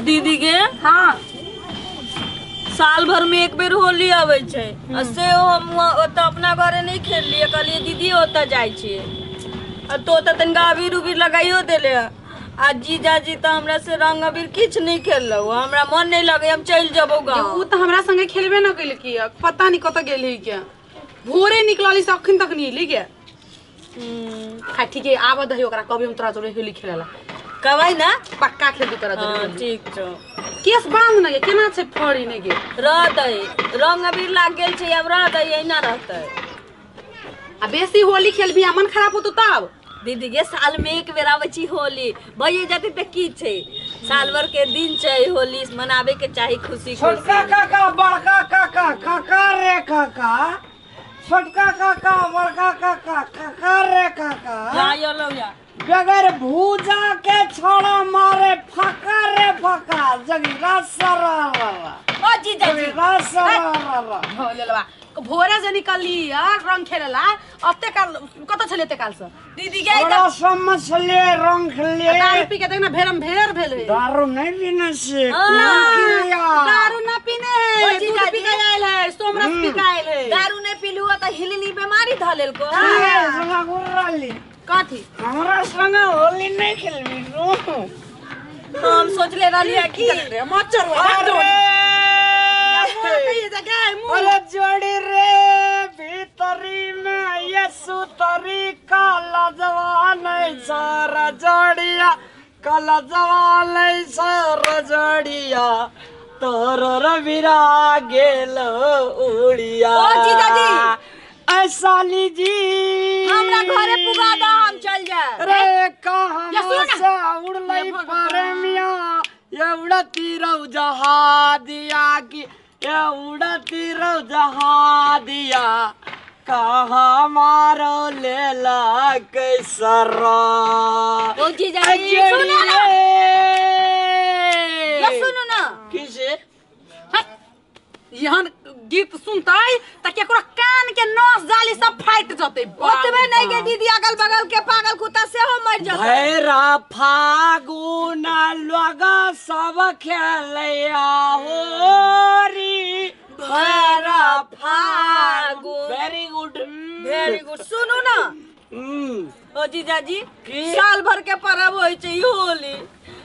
दीदी के हाँ साल भर में एक बेर होली आबै छै आ से हम ओतऽ अपना घरे नहि खेललियै, कहलियै दीदी ओतऽ जाइ छियै। आ तो तऽ तनिका अबीर उबीर लगाइयो देले। आ जीजाजी तऽ हमरा से रंग अबीर किछु नहि खेललौ, हमरा मन नहि लगै, हम चलि जेबौ गाँव। उ तऽ हमरा संगे खेलबे न केलकी, पता नहीं कतऽ गेल है के, भोरे निकलली से अखन तक नहीं एली के। हाँ ठीक है, आबऽ दही ओकरा, कभी हम तोरा जोरे होली खेलेला। कहबै ना? पक्का खेलबी तोरा जोरे। हाँ ठीक छौ। केस बांध न गे, केना छै फड़ी ने गे? रहतै, रंग अबीर लाग गेल छै, आब रहतै, एहिना रहतै। आ बेसी होली खेलबी आ मन खराब होतो तब? दीदी गे, साल में एक बेर आबै छी होली, भइए जेतै तऽ की छै, साल भर के दिन छै, होली मनाबे के चाही खुशी छोटका खुशी। काका बड़का काका काका रे काका, छोटका काका बड़का काका काका रे काका, जा यो लौ जा। बगैर भूजा के छोड़ा मारे फका रे फका, जगीरा सरा ओ जीजाजी, जगीरा सरा। भोलेलवा भोरे से निकलली यार रंग खेलेला, अते काल कतऽ छलै एते काल से? दीदी गे, थोड़ा सा मछली रंग खेलिए। दारू पी के देख ना, भेरम भेर भेल है। दारू नहीं पीने से दारू ना पीने है, ओ दूध जीजाजी। पी के आयल है, सोमरस पी के आयल है। दारू नहीं पीलू तऽ हिलनी बीमारी धऽ लेलको। कथी? हमरा संगे होली नहीं खेलबी तू? हम सोचले रहलियै कि रे मच्छर हो, अरे अरे जोड़ी रे भीतरी में ये सुतरी काला जवान सारा जोड़िया, काला जवान सारा जोड़िया, तोर रविरा गेल उड़िया। ओ जीजाजी। ऐसा लीजी हमरा घरे पुगा दऽ, हम चल जाए। रे कहाँ या सुन ना। से उड़लै प्रेमिया, ये उड़ती रहो जहादिया की, ये उड़ती रहो जहादिया, कहाँ मारो लेला कैसरा। ओ जीजाजी सुनू ना, ये सुनू ना। किसे? एहन गीत सुनतै तऽ केकरो कान के नस जाली सब फाटि जतै। ओतबे नहीं गे दीदी, अगल बगल के पागल कुत्ता सेहो मरि जेतै। भैरा फागुन लगा सब खेलैया होरी, भैरा फागुन। वेरी गुड, वेरी गुड। सुनू ना ओ जीजाजी, की? साल भर के पर्व होइ छै ई होली,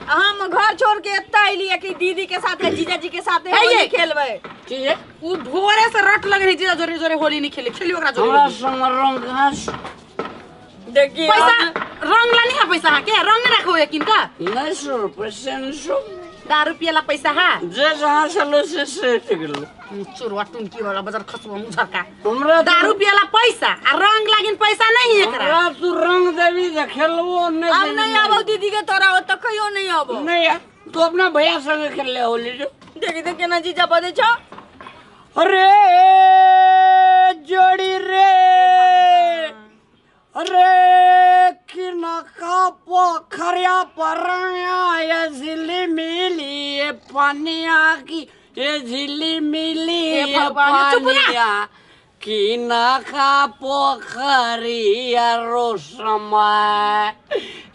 आ हम घर छोड़ के एतऽ अयलियै कि दीदी के साथे जीजाजी के साथे हे होली ये। खेलबै। की है? उ भोरे से रट लगे है, जीजा जोरे जोरे होली नहीं खेले, खेली ओकरा जोरे हमरा होली। संग रंग घास देखिए पैसा रंग ला नहीं है पैसा, हाँ के रंग नहीं रखो यकीन का नहीं सौ पैसे नहीं सौ दारू पियला पैसा है जे जहाँ से लो से से टिकलो। चोरवा टुनकी वाला बाजार खसवा मुझरका। हमरा दारू पियला पैसा आ रंग लागिन पैसा नहीं है एकरा। हमरा तू रंग देबी त खेलबो नहीं। हम देबी। नहीं आबौ दीदी के तोरा ओतऽ कहियो नहीं आबौ। नहीं यार, तू अपना भैया संगे खेल ले होली जो। देखी तऽ केना जीजा बजै छौ। अरे जोड़ी रे, अरे किनका पोखरिया पर ये झिली मिली ये पनिया की, ये झिली मिली हे ये भगवान, चुप ना। पनिया किनका पोखरिया रोशमा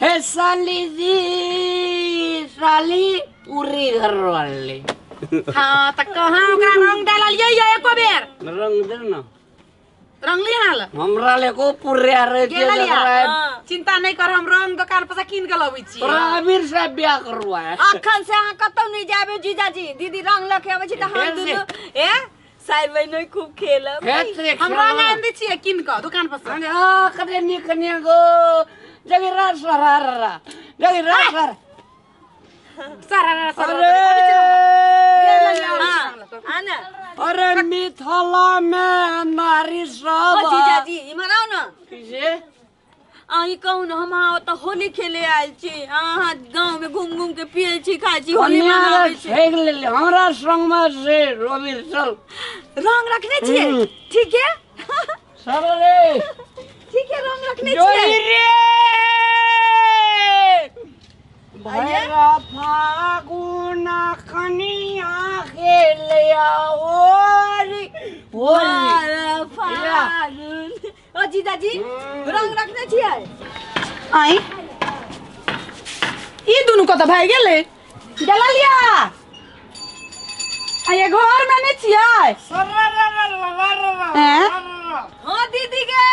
हे साली जी, साली पूरी घर वाली। हाँ तऽ कहाँ ओकरा रंग डाललियै ये एको बेर? रंग दे ना। रंगली हाल हमरा ले को पूरे रे जे गेललिया? लग रहा है। हाँ। चिंता नहीं कर, हम रंग दुकान पर से कीन के लबै छी। तोरा अबीर से ब्याह करवा है। अखन से अहाँ कतौ नहीं जाबे जीजाजी, दीदी रंग लऽ के अबै छी तऽ हम फेर से। दुनू ए साइड बहिन खूब खेलब। खेत से हम रंग आनि दै छियै कीन कऽ दुकान पर से। आ कते नीक कनिया गो, जगी रास रा रा जगी रास रा। सारा सारा। अरे हाँ, आ ना। अरे मिथिला में नारी ओ सब जीजाजी इम्हर आउ ना। किसे? अहीं कहू ने, हम अहाँ ओतऽ होली खेले आयल छी, अहाँ गाँव में घूम घूम के पियै छी, खाइ छी, होली कनिया मनाबै छी। छेक लेले हमरा संग में से रवि चल। रंग रखने छियै? ठीक है। सर रे ठीक है, रंग रखने जोड़ी छियै। रे भैरा फागुन कनिया खेलया होरी होली। मारा फागुन। ओ जीजाजी रंग रखने छियै? आई ई दुनू कतऽ भागि गेलै? गेललिया? आ ये घर में नहीं छियै हैं? हाँ दीदी के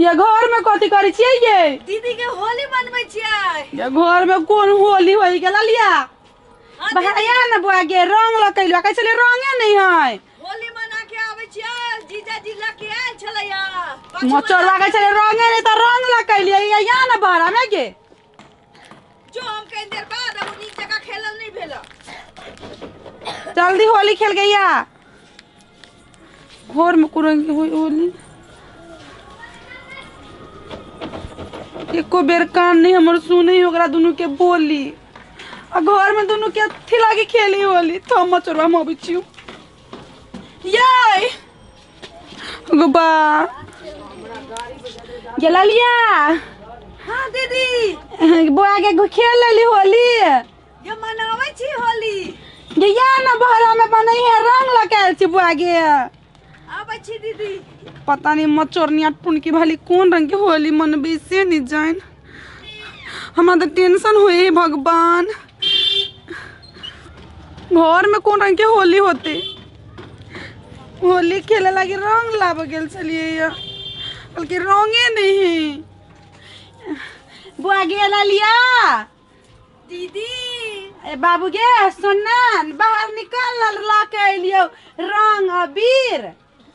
ये घर में कथी करै छियै ये? दीदी के होली मनबै छियै। ये घर में कोन होली होई गेल लिया? हाँ भैया न बुआ गे रंग लकैलु कहै छलै रंगे नहीं है। होली मना के आबै छियै, जीजा जी लऽ के आयल छलैया। मचोरवा कहै छलै रंगे नहीं त रंग लकैलियै या न बहरा में गे। जो हम कहीं देर बाद अब नीक जगह खेलल नहीं भेल। जल्दी होली खेल गैया। घर में कुरंग होई होली। एको बेर कान नहीं हमर सुने ओकरा दुनू के बोली आ घर में दुनू के अथी लागी खेली होली। तो मचोरवा हम अबै छियौ। ये गोबा गेला लिया। हाँ दीदी बुआ के खेल लेली होली। ये मनाबै छी होली। गे या न बहरा में बनै है रंग लगायल छी बुआ गे। आबै छी दीदी। पता नहीं मचोरनिया टुनकी भाली कौन रंग के होली मनबे से नहीं जान। हमरा तो टेंशन होए भगवान, घर में कौन रंग के होली होते। होली खेले लागी रंग लाब गेल छलियै, बल्कि रंगे नहीं है। बुआ गे लिया दीदी। ए बाबू गे सुन न बाहर निकल ला के अलियो रंग अबीर।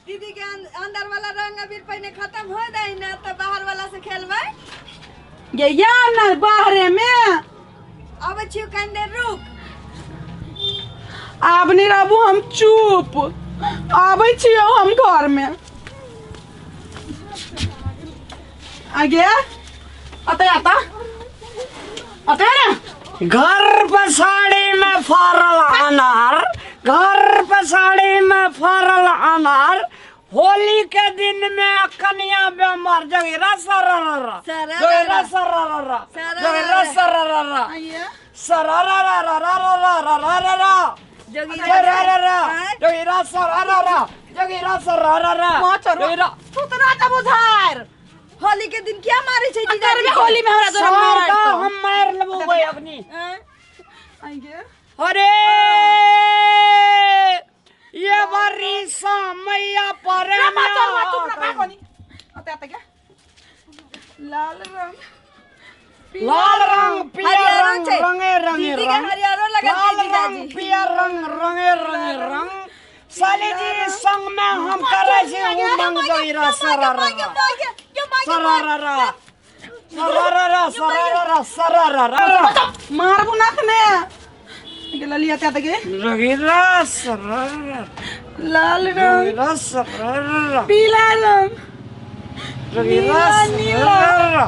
दीदी के अंदर वाला रंग अबीर पहले खत्म हो जाए ना तो बाहर वाला से खेलबै। गे या न बाहरे में आबै छियो कनी देर रुक। आब नहीं रहबू हम चुप, आबै छियो हम घर में। आगे अते आता अते ना। घर पर साड़ी में फरल अनार, घर पर साड़ी में फरल अनार, होली के दिन में कन्या बेमार। जगीरा सरारा जगीरा सरारा जगीरा सरारा सरारा रा रा रा रा रा रा रा जगीरा जगीरा सरारा जगीरा सरारा जगीरा। तू तो ना बुझार होली के दिन क्या मारे छै जीजा जी? होली में हमरा जोरा मार हम मार लेबो गई अखनी। अरे ये बरिसा मैया पर लाल रंग लाल रंग पियर रंग रंगे रंगे रंग लाल रंग पियर रंग रंगे रंगे रंग। साली जी संग में हम करे छी उमंग जगीरा सरारा सरारा सरारा सरारा सरारा। मारबू नाक ने गेला लिया त्या तके जगीरा सरारा लाल रंग जगीरा सरारा पीला रंग जगीरा सरारा।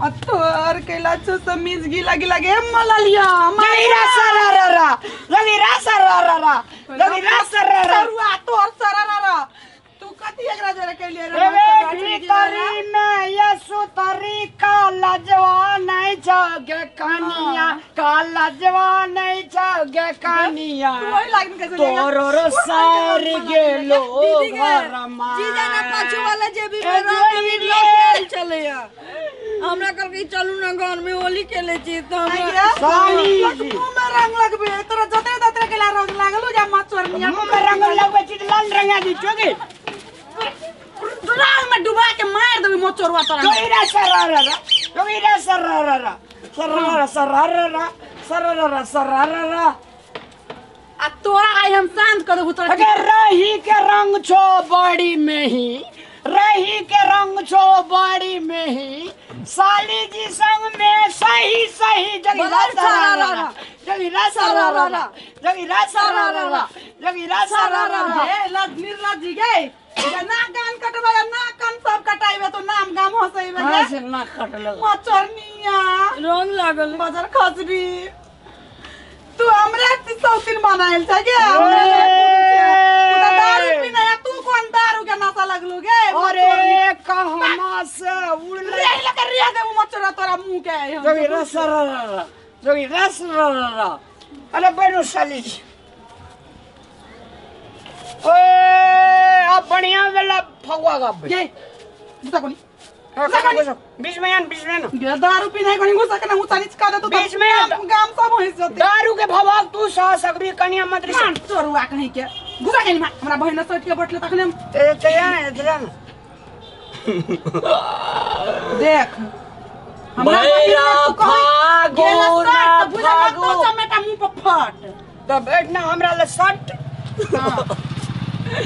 अथोर कैला छो समीज गीला गीला गे मला लिया जगीरा सरारा जगीरा सरारा जगीरा सरारा सरुआ तोर सरारा। तू कथी एकरा जोरे कैलिए रे? भीतरी में यसु तरी काला जवान नहीं छगे कनिया, काला जवान नहीं छगे कनिया। तोरो सार गेलो घरमा। जीजा ना पाछू वाला जेबी में रंग अबीर लऽ के आयल छलैया। हमरा कहलकै चलू ना घर में होली खेले छी। तो हमरा साली जी मुंह में रंग लगबे तोरा जतरे ततरे केला रंग लागल जा मचोरनिया। मुंह में रंग लगबे छी लाल रंगा दी चोगे रंग में डुबा के मार देबे मचोरवा तोरा। जोईरा सरारा जोईरा सरारा सरारा सरारा सरारा सरारा। आ तोरा आइ हम शांत कर देबू तोरा। अगर रही के रंग छो बड़ी में ही, रही के रंग छो बड़ी में ही, साली जी संग में सही सही जगीरा सरारा जगीरा सरारा जगीरा सरारा जगीरा सरारा। ए लज निर्लज जी गे ना कान कटबे ना कान सब कटाइबे तो नाम गाम हसैबे। हां से ना कटलो मचरनिया रंग लागल बजर खसबी। तू हमरा सौतीन बनायल छ गे। हमरा तू त दारू पीना तू कोन दारू के नशा लगलू गे? अरे कहमा से उड़ले रे लके रे देबू मचरा तोरा मुंह के। जगीरा सरारा जोगी रस र अरे बैठो साली जी। ओए अब बढ़िया वाला फगुआ गाबे। ये जुता कोनी बीच में आन, बीच में ना। गे दारू पीने कनी घुसा के ना उचाली का दे तो बीच में गाम सब होइस जते। दारू के भवाक तू सह सकबी कनिया मत रिस। मान चोरुआ कहीं के घुसा के हमरा बहिन सट के बैठले तखने ते ते इधर आन। देख हमरा बहिन तू कहीं गेला सट त बुझा तो चमेटा मुंह पर फट त बैठना हमरा ले सट।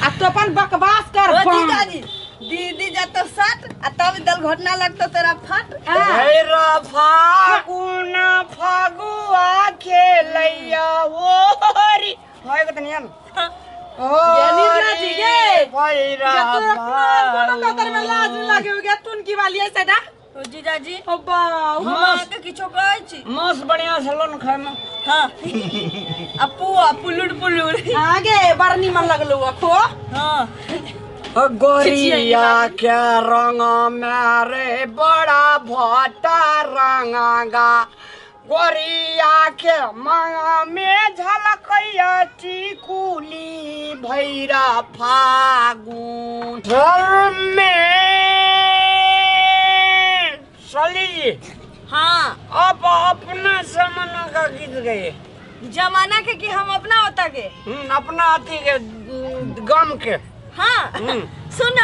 आ तो अपन बकवास कर। ओ जीजाजी दीदी जत सट आ तब दल घटना लगतो तेरा फट। भैरा फागुन फागुआ खेलैया ओरी होय के तनिया ओ ये जी गे भैरा कोनो कतर में लाज लागे हो गया तुन की वाली ऐसे डा। ओ जीजाजी ओ बाऊ हम अहाँके किछो कहै छी मस बढ़िया से लोन खाय में। हां आ पुआ पुलुड़ पुलुड़ आगे बड़ निमन लगलो खो। हां गोरिया के रंग मेरे बड़ा भट्टा रंगा गोरिया के मांग में झलकैया टिकुली भैरा फागुन घर में सली जी। हाँ अब अपना जमाना का गीत गए जमाना के कि हम अपना होता के अपना अथी के गम के। हाँ सुन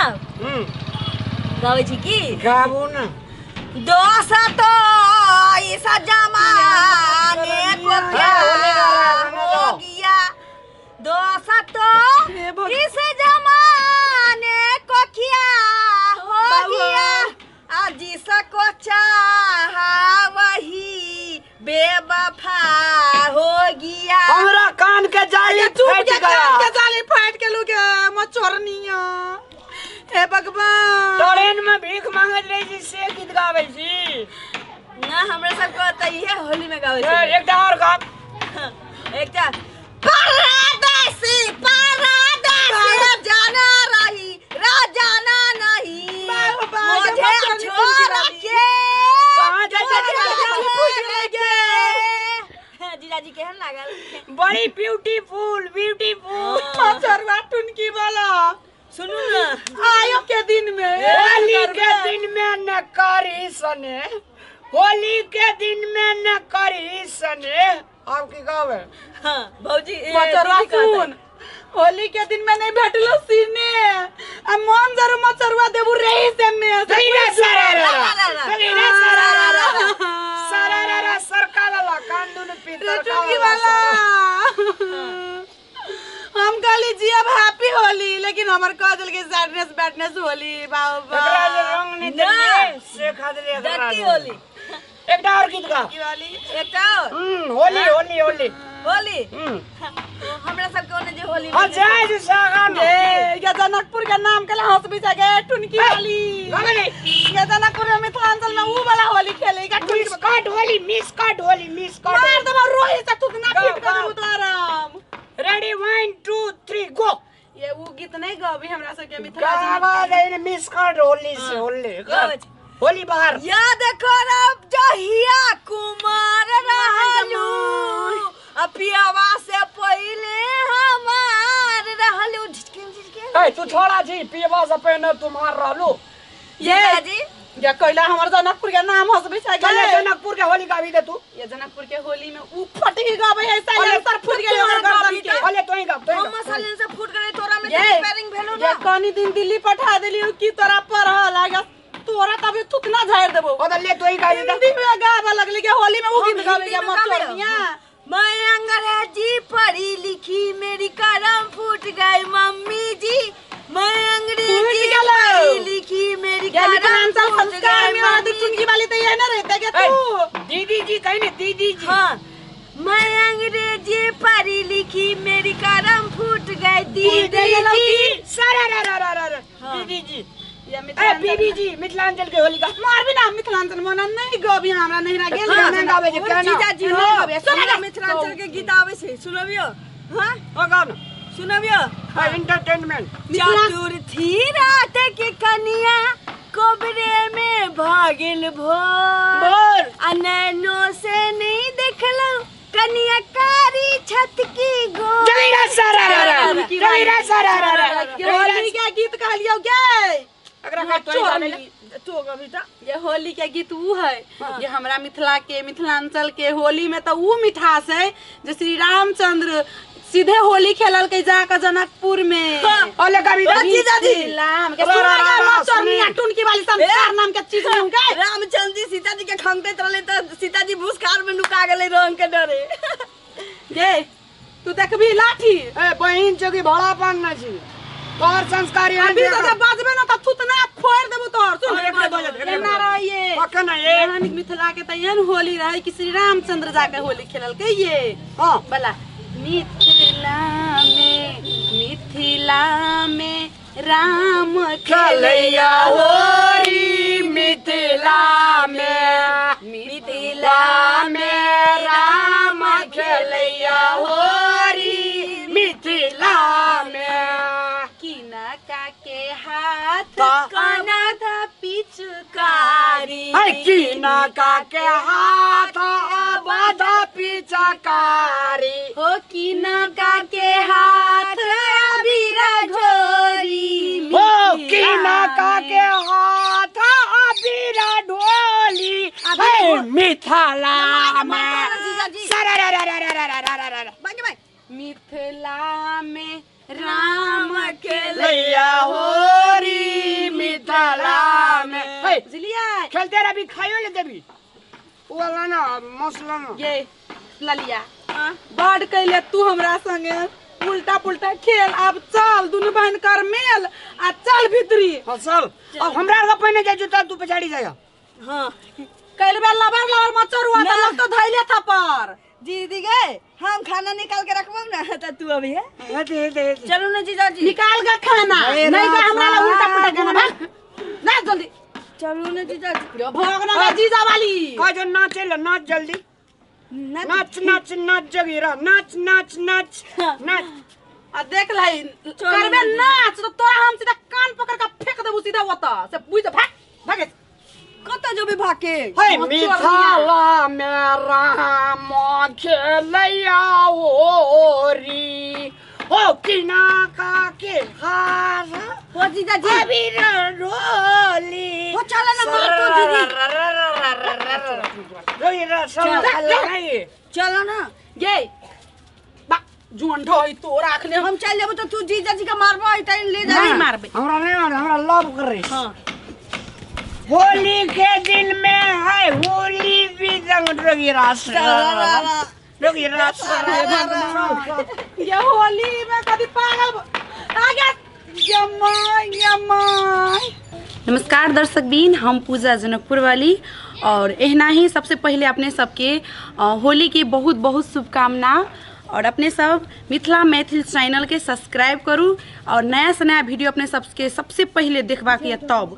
गावे छी की गाबू ना। दोसा तो इस जमाने को क्या हो गया, दोसा तो इस जमाने को क्या हो गया, आज जिसको चाहा वही बेवफा हो गया। हमरा कान के जाली चुप के कान के जाली फाट के लुके मचोरनिया। हे भगवान ट्रेन में भीख मांगत रही छी से गीत गावे छी ना हमरा सब को त इहे होली में गावे छी। एकटा और गा एकटा परदेसी परदेसी जाना रही राजाना नहीं मुझे छोड़ के कहां जा जा जीजाजी केहन लागल? बड़ी ब्यूटीफुल ब्यूटीफुल मचरवा टुनकी वाला। सुनू ना आयो के दिन में होली के दिन में न करी सने, होली के दिन में न करी सने। आप की गावे? हां भौजी मचरवा सुन, होली के दिन में नहीं भेटलो सीने आ मन जरू मचरवा देबू रही से में सही सरारा सरारा सरारा सरकार वाला कांदुन पीतर टुनकी वाला। हम कहली जी अब हैप्पी होली लेकिन हमर कह देल के सैडनेस बैडनेस होली। बाबा एकरा जे रंग नहीं देले से खा देले एकरा डर्टी होली। एकटा और गीत गा एकटा और होली होली होली होली। हमरा सब के ओने जे होली हां जय जी सागन ए या जनकपुर के नाम के हंस भी जागे टुनकी वाली। या जनकपुर में मिथिलांचल में ऊ वाला होली खेले का miss cut Holi miss cut Holi miss cut मार दबा रोही से तू ना फिट कर उतारम। रेडी 1 2 3 गो। ये वो गीत नहीं गाबी हमरा सब के मिथिलांचल गावा दे मिस कट होली से होली होली बाहर। याद करब जहिया कुमार रहलू आ पियावा से पहिले हमार रहलू। झिझके झिझके ए तू छोड़ा जी पियावा से पहले तुम्हार रहलू। ये जी या कोइला हमर जनकपुर के नाम हंसबे छै चले जनकपुर के होली गाबी दे तू। ये जनकपुर के होली में ऊ फटकी गाबे है साइलेंसर फूट गेलै ओकर गर्दन के। अले तोही गाब तोही हम साइलेंसर फूट गेलै तोरा में रिपेयरिंग भेलो ना। ये कनी दिन दिल्ली पठा देलियो की तोरा पढ़ लागा तोरा तबे थुतना झाड़ देबो। ओ ले तोही गाबी दे। हिंदी में गाबे लगली के होली में ऊ गीत गाबे के मचोरनिया। मैं अंग्रेजी पढ़ी लिखी मेरी करम फूट गई मम्मी जी, मैं अंग्रेजी पढ़ी लिखी मेरी करम संस्कार में आ टुनकी वाली तो ये ना रहता क्या तू दीदी जी कहीं ना दीदी जी। हाँ मैं अंग्रेजी पढ़ी लिखी मेरी करम फूट गई दीदी जी सारा रा रा रा रा दीदी जी या ए बीबी जी मिथिलांचल के होली का मार भी ना मिथिलांचल मना नहीं गबी हमरा नहीं ना गेल ना गावे जे केना जीजा जी हो सुन मिथिलांचल के गीत आवे छै सुनबियो। हां ओ गाओ ना सुनबियो। हां एंटरटेनमेंट। चतुर्थी रात के कनिया कोबरे में भागिल भोर आ नैनो से नहीं देखलो कनिया कारी छत की गोर। जगीरा सारा रा जगीरा सारा रा होली के गीत कहलियो गे। एकरा का तोरी गावे ले। तू कविता ये होली के गीत ऊ है ये हमरा मिथिला के मिथिलांचल के होली में तो ऊ मिठास है जे श्री रामचंद्र सीधे होली खेलल के जाकर जनकपुर में। अले कविता जीजाजी। राम के रा, रा, रा, रा, सुना सुनी। टुनकी वाली संस्कार नाम के चीज नहीं के रामचंद्र जी सीता जी के खंगते रहले त सीता जी भूसखार में नुका गेलै रंग के डरे। गे तू देखबी लाठी ए बहिन चौकी भड़ा पान ना छी तोहर संस्कारी अभी तो जब बाजबे ना त थुतना फोड़ देबो तोहर। सुन हाँ, एकरे बजत, एकरे एना बजत। रहिए पक्का ना ये यहाँ मिथिला के त एहन होली रहे कि श्री रामचंद्र जाके होली खेलल के ये हां बला मिथिला में राम खेलैया होरी मिथिला में मिथिला में राम खेलैया होरी मिथिला में किनका के हाथ का- काना था पिचकारी है किनका के हाथ बाधा पिचकारी हो किनका के हाथ अबीर घोरी हो किनका के हाथ अबीर ढोली है मिथिला में सरारारारारारारारा। मिथिला में राम खेले लैया होरी मिथिला में है बुझलियै खेलते रही खाइयो ले देबी उ वाला ना मसला ना ये ललिया बड कैले तू हमरा संगे उल्टा पुल्टा खेल। अब चल दुनू बहन कर मेल आ चल भीतरी। हाँ चल अब हमरा आर पहिने जाइ तब तू पछाड़ी जाइ। हां कैलबे लबर लबर मचर हुआ त लगतो धैले थप्पड़। दीदी गए हम खाना निकाल के रखबो ना त तू अभी है हेते हेते हेते चलू ना जीजाजी निकाल के खाना नहीं तो हमरा ला उल्टा पुल्टा खाना भाग ना जल्दी चलू ना जीजाजी भोग ना जीजा वाली कह जो नाचे ले नाच जल्दी नाच नाच नाच जगीरा नाच नाच नाच नाच आ देख लही करबे नाच तो तोरा हम सीधा कान पकड़ के फेंक देबू सीधा ओत से बुझ भाग भागे कत जेबे भागे। है मिथिला में राम खेलैया होरी हो किनका के हाथ हो जीजाजी अबीर ढोली हो चल ना मार तो दीदी जगीरा सब खेलै चलो ना ये बा जुअन ढोई तो राख ले हम चल जेबो तो तू जीजाजी के मारबो त ले जा नहीं मारबे हमरा नहीं मारे हमरा लव कर रही। हां होली के दिन में है होली भी रंग रंगीरा रंगीरा ये होली में कभी पागल आ गया यम्मा यम्मा। नमस्कार दर्शक बीन, हम पूजा जनकपुर वाली और एहना ही सबसे पहले अपने सबके होली के बहुत बहुत शुभकामना। और अपने सब मिथिला मैथिल चैनल के सब्सक्राइब करू और नया से नया वीडियो अपने सबके सबसे पहले देखबाक ये तब।